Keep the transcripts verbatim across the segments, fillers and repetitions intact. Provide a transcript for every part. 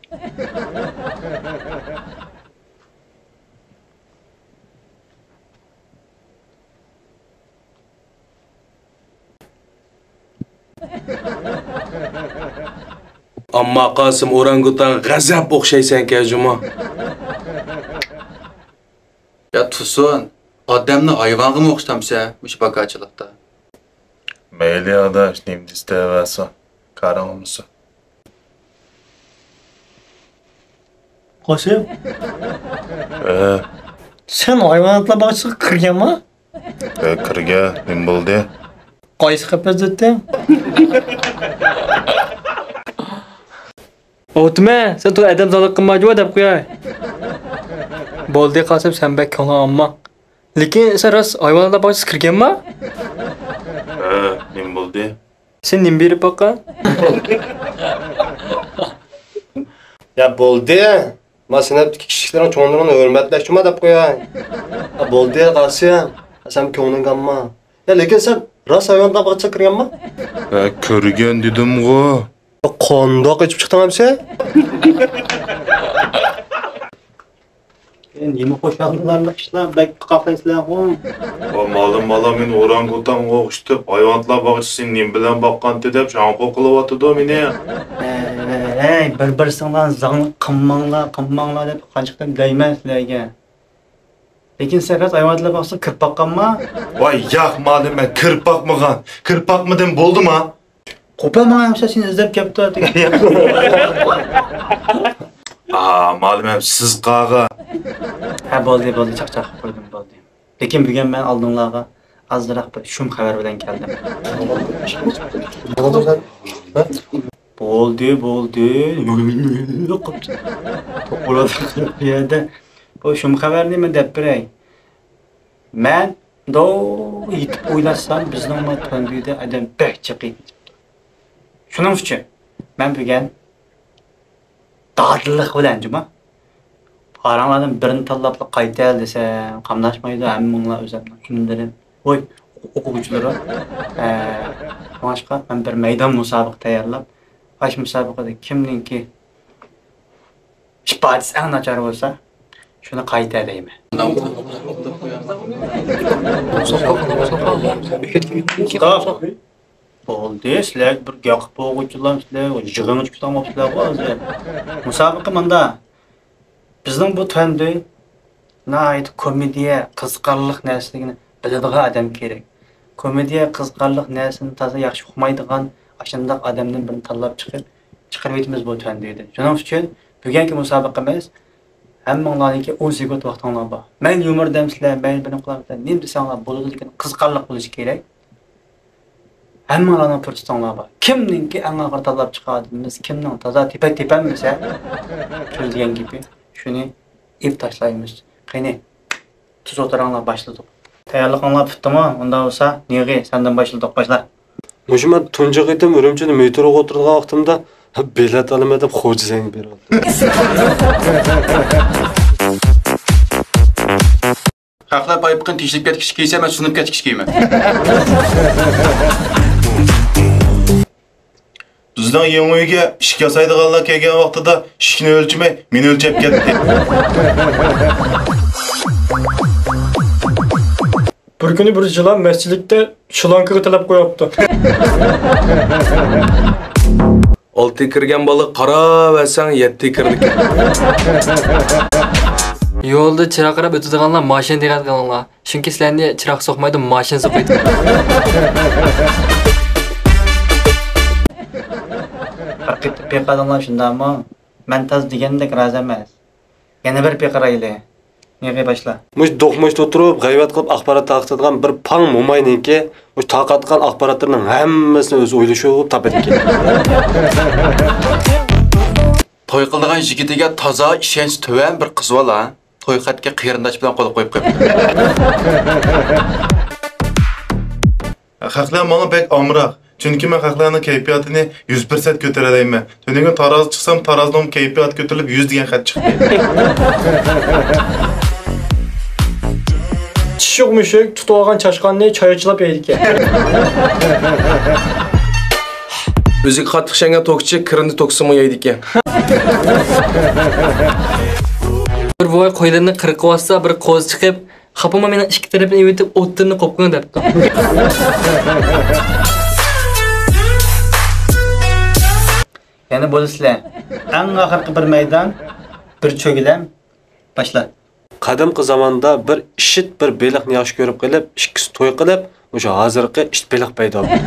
ئامما قاسىم، ئورانگۇتان غەزەپ ئوخشايسەنكەن جۇمۇ. يا تۇرسۇن، ئادەمنى ھايۋانغىمۇ ئوخشىتامسەن مۇشۇ پاكارچىلىقتا؟ مەيلى ئاداش، نېمە دېسە دەۋەرسۇن، كارىڭ بولمىسۇن. قاسىم. ئە. سەن ھايۋاناتلار باغچىسىغا كىرگەنما؟ ئە، كىرگەن. نېمە بولدى؟ قايسى قەپەس دەتتىڭ؟ ئوتمە، سەن تولا ئادەم زالىق قىلما جۇۋا دەپ قوياي. بولدى قاسىم، سەن بەك كۆڭلۈڭ ئالما. لېكىن سەن راست ھايۋاناتلار باغچىسىغا كىرگەنما؟ ھە، نېمە بولدى؟ سەن نېمە بېرىپ باققان؟ يا بولدى. ما سىنىپتىكى كىچىكلىرىڭ چوڭلىرىڭنى ھۆرمەتلەش جۇما دەپ قوياي. ھە، بولدى قاسىم. سەن كۆڭلۈڭگە ئالما. يا لېكىن سەن راست ھايۋاناتلار باغچىسىغا كىرگەنما؟ ھە، كىرگەن دېدىمغۇ. قانداق ئېچىپ چىقتىڭ ئەمسە؟ نېمە خۇشاللىنارلىق ئىشلار، بەك قاقاقلايسىلەرغۇ. ۋا مالىم بالا، مېنى ئورانگۇتانغا ئوخشىتىپ، ھايۋاناتلار باغچىسىنى نېمە بىلەن باققانتى دەپ شاڭخۇ قىلىۋاتىدۇ مېنى. ھەي، ھەي، ھەي، بىر-بىرسىڭلار زاڭلىق قىلماڭلار، قىلماڭلار دەپ قانچە قېتىم دەيمەن سىلەرگە. لېكىن سەن راست ھايۋاناتلار باغچىسىغا كىرىپ باققانما؟ ۋاي ياق، مالىم، مەن كىرىپ باقمىغان. كىرىپ باقمىدىم، بولدىما؟ قوپال ماڭا ھەمسە سېنى ئىزدەپ كەپتۇ دېگەن. ئا، مالىم ھەم سىز قاغا. ھە، بولدى، بولدى، چاقچاق قىلىپ قويدۇم، بولدى. لېكىن بۈگۈن مەن ئالدىڭلارغا ئازراق بىر شۇم خەۋەر بىلەن كەلدىم. بولدى، بولدى. توقۇلىدۇ بۇ يەردە. بۇ شۇم خەۋەرنى مەن دەپ بېرەي. مەن مۇنداق يېتىپ ئويلاشسام، بىزنىڭ ما تۆندىدە ئادەم بەك جىق ئىدى. شۇنىڭ ئۈچۈن مەن بۈگۈن دادىللىق بىلەن جۇما، ئاراڭلاردىن بىرىنى تاللاپلا قايتەل دېسەم، قاملاشمايدۇ ھەممىڭلار ئۆزۈمنىڭ كۈندىلىرىم. ۋوي، ئوقۇغۇچىلىرىم. ئە، شۇڭلاشقا مەن بىر مەيدان مۇسابىقە تەييارلاپ، ئاشۇ مۇسابىقىدە كىمنىڭكى ئىپادىسى ئەڭ ناچار بولسا، شۇنى قايتەلەيمەن. بولدى، سىلەر بىر گەپ قىلىپ بولغۇچىلار، سىلەر يىغىنغا چىقساڭ بوپسىلەرغۇ ھازىر. مۇسابىقە مۇندا. بىزنىڭ بۇ تۆندە ناھايىتى كومېدىيە، قىزىقارلىق نەرسىلىكنى بىلىدىغان ئادەم كېرەك. كومېدىيە، قىزىقارلىق نەرسىنى تازا ياخشى ئۇقمايدىغان ئاشۇنداق ئادەمدىن بىرنى تاللاپ چىقىپ، چىقىرىۋېتىمىز بۇ تۆندىدىن. شۇنىڭ ئۈچۈن بۈگۈنكى مۇسابىقىمىز ھەممىڭلارنىڭكى ئون سېكۇنت ۋاقتىڭلار بار. مەيلى يۇمۇر دەمسىلەر، مەيلى بىرنېمە قىلامسىلەر، نېمە دېسەڭلار بولىدۇ، لېكىن قىزىقارلىق بولۇشى كېرەك. ھەممىڭلارنىڭ پۇرسىتىڭلار بار. كىمنىڭكى ئەڭ ئاخىرى تاللاپ چىققان ئادىمىمىز، كىمنىڭ تازا تېپەك تېپەلمىسە، سۆزلىگەن گېپى، شۇنى ئېلىپ تاشلايمىز. قېنى، تۈز ئوتتۇراڭلار باشلىدۇق. تەييارلىقىڭلار پۈتتىمۇ؟ ئۇنداق بولسا، نىغى، سەندىن باشلىدۇق، باشلا. مۇشۇ مەن تۇنجى قېتىم ئۈرۈمچىدە مېتروغا ئولتۇرىدىغان ۋاقتىمدا، بېلەت ئالىمەن دەپ خوجا زەڭگە بېرىۋاتىدۇ. خەقلەر پايپىقىنى تېشىلىپ كەتكۈچە كىيسە، مەن سۇنۇپ كەتكۈچە كىيىمەن. بىزنىڭ يېڭى ئۆيگە ئىشىك ياسايدىغانلار كەلگەن ۋاقتىدا ئىشىكنى ئۆلچىمەي، مېنى ئۆلچەپ كەتتى. بىر كۈنى بىر يىلان مەسچىتلىكتە شلانكىغا تىلەپ قويۇپتۇ. ئالتە كىرگەن بالا قاراۋەرسەڭ، يەتتە كىردىكەن. يولدا چىراغ قاراپ ئۆتىدىغانلار ماشىنا دىققەت قىلىڭلار. چۈنكى سىلەرنى چىراغ سوقمايدۇ، ماشىنا سوقىدۇ. بىر قېتىم پىقىرلىدىڭلار شۇنداقمۇ؟ مەن تازا دېگەندەك رازى ئەمەس. يەنە بىر پىقىرايلى. نېغى باشلا. مۇشۇ دوقمۇشتا ئولتۇرۇپ، غەيۋەت قىلىپ ئاخبارات تارقىتىدىغان بىر پاڭ موماينىڭكى مۇشۇ تارقاتقان ئاخباراتلىرىنىڭ ھەممىسىنى ئۆزى ئويلىشىپ تاپىدىكەن. توي قىلىدىغان يىگىتىگە تازا ئىشەنچ تۆۋەن بىر قىز بالا توي خەتكە قېرىنداش بىلەن قول قويۇپ قويۇپتۇ. خەقلەر ماڭا بەك ئامراق، چۈنكى مەن خەقلەرنىڭ كەيپىياتىنى يۈز پىرسەنت كۆتۈرەلەيمەن. تۈنۈگۈن تارازا چىقسام، تارازىنىڭ كەيپىياتى كۆتۈرۈلۈپ، يۈز دېگەن خەت چىقتى. چىشۇق مۈشۈك تۇتۇۋالغان چاشقاننى چاياچىلاپ يەيدىكەن. ئۆزىگە قاتتىق ئىشەنگەن توكچى كىرىنى توكسىمۇ يەيدىكەن. بىر بوۋاي قويلىرىنى قىرقىۋاتسا، بىر قوزا چىقىپ، خاپىما مېنىڭ ئىككى تەرىپىنى ئېۋىتىپ، ئوتتۇرىنى قوپقىن دەپتۇ. يەنە بولىسىلەر. ئەڭ ئاخىرقى بىر مەيدان، بىر چۆگىلەم. باشلا. قەدىمكى زاماندا بىر ئىشىت بىر بېلىقنى ياخشى كۆرۈپ قېلىپ، ئىككىسى توي قىلىپ، مۇشۇ ھازىرقى ئىت بېلىق پەيدا بولدى.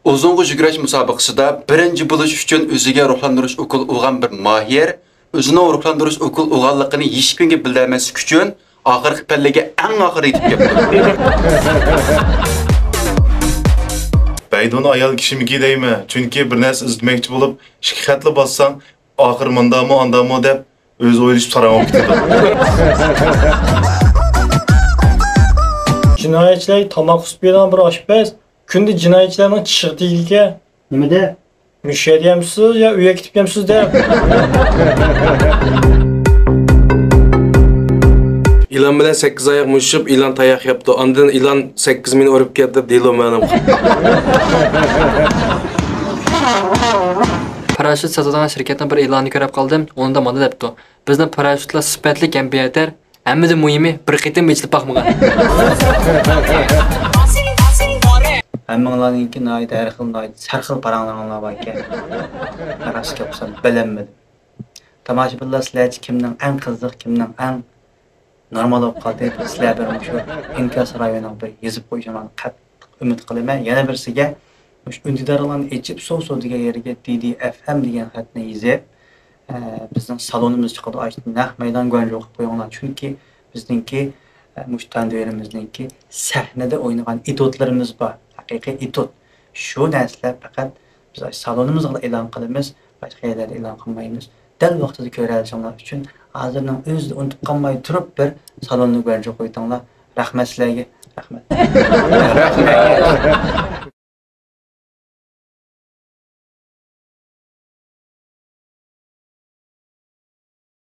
ئۇزۇنغا يۈگۈرۈش مۇسابىقىسىدا بىرىنچى بولۇش ئۈچۈن ئۆزىگە روھلاندۇرۇش ئوكۇل ئۇرغان بىر ماھىر، ئۆزىنىڭ روھلاندۇرۇش ئوكۇل ئۇرغانلىقىنى ھېچكىمگە بىلدۈرمەسلىك ئۈچۈن، ئاخىرقى پەللىگە ئەڭ ئاخىرى يېتىپ كەپتۇ. بەيدۇنى ئايال كىشىمىكى دەيمەن، چۈنكى بىر نەرسە ئىزدىمەكچى بولۇپ، ئىككى خەتلا بازساڭ، ئاخىرى مۇندامۇ، ئاندامۇ دەپ، ئۆزى ئويلىشىپ ساراڭ بولۇپ كېتىدۇ. جىنايەتچىلەرگە تاماق ئۇسۇپ بېرىدىغان بىر ئاشپەز كۈندە جىنايەتچىلەرنىڭ چىشىغا تېگىدىكەن. نېمە دەپ؟ مۇشۇ يەردە يەمسىز يا ئۆيگە كېتىپ يەمسىز دەپ. ئىلان بىلەن سەككىز ئاياق مۇشۇشۇپ، ئىلان تاياق يەپتۇ. ئاندىن ئىلان سەككىز مېنى ئۇرۇپ كەتتى دەپ دېلو مەلۇم قىلدى. پاراشوت ساتىدىغان شىركەتنىڭ بىر ئېلانىنى كۆرۈپ قالدىم. ئۇنىڭدا مانا دەپتۇ: بىزنىڭ پاراشوتلار سۈپەتلىك ھەم بىخەتەر، ھەممىدىن مۇھىمى، بىر قېتىم ئېچىلىپ باقمىغان. ھەممىڭلارنىڭكى ناھايىتى ھەر خىل، ناھايىتى سەرخىل پاراڭلىرىڭلار بار ئىكەن. مەن راست گەپ قىلسام، بىلەلمىدىم. تاماشىبىنلار، سىلەرچە كىمنىڭ ئەڭ قىزىق، كىمنىڭ ئەڭ نورمال بولۇپ قالدى؟ سىلەر بىر مۇشۇ ئىنكاس رايونىنىڭ بىر يېزىپ قويۇشۇڭلارنى قەتئىي ئۈمىد قىلىمەن. يەنە بىرسىگە، مۇشۇ ئۈندىدارلارنى ئېچىپ، سو سو دېگەن يەرگە دى دى ئەف ئەم دېگەن خەتنى يېزىپ، ئە، بىزنىڭ سالونىمىز چىقىدۇ، ئاشۇ نەق مەيدان گۇەنجۇ قىلىپ قويۇڭلار. چۈنكى بىزنىڭكى، ئە، مۇشۇ تەنۋىرىمىزنىڭكى سەھنىدە ئوينىغان ئېتيۇدلىرىمىز بار، ھەقىقىي ئېتيۇد. شۇ نەرسىلەر پەقەت بىز ئاشۇ سالونىمىزغىلا ئېلان قىلىمىز، باشقا يەرلەردە ئېلان قىلمايمىز. دەل ۋاقتىدا كۆرەلىشىڭلار ئۈچۈن ھازىرنىڭ ئۆزىدە ئۇنتۇپ قالماي تۇرۇپ بىر سالوننى گۇەنجۇ قويتۇڭلار. رەھمەت سىلەرگە. رەھمەت. رەھمەت.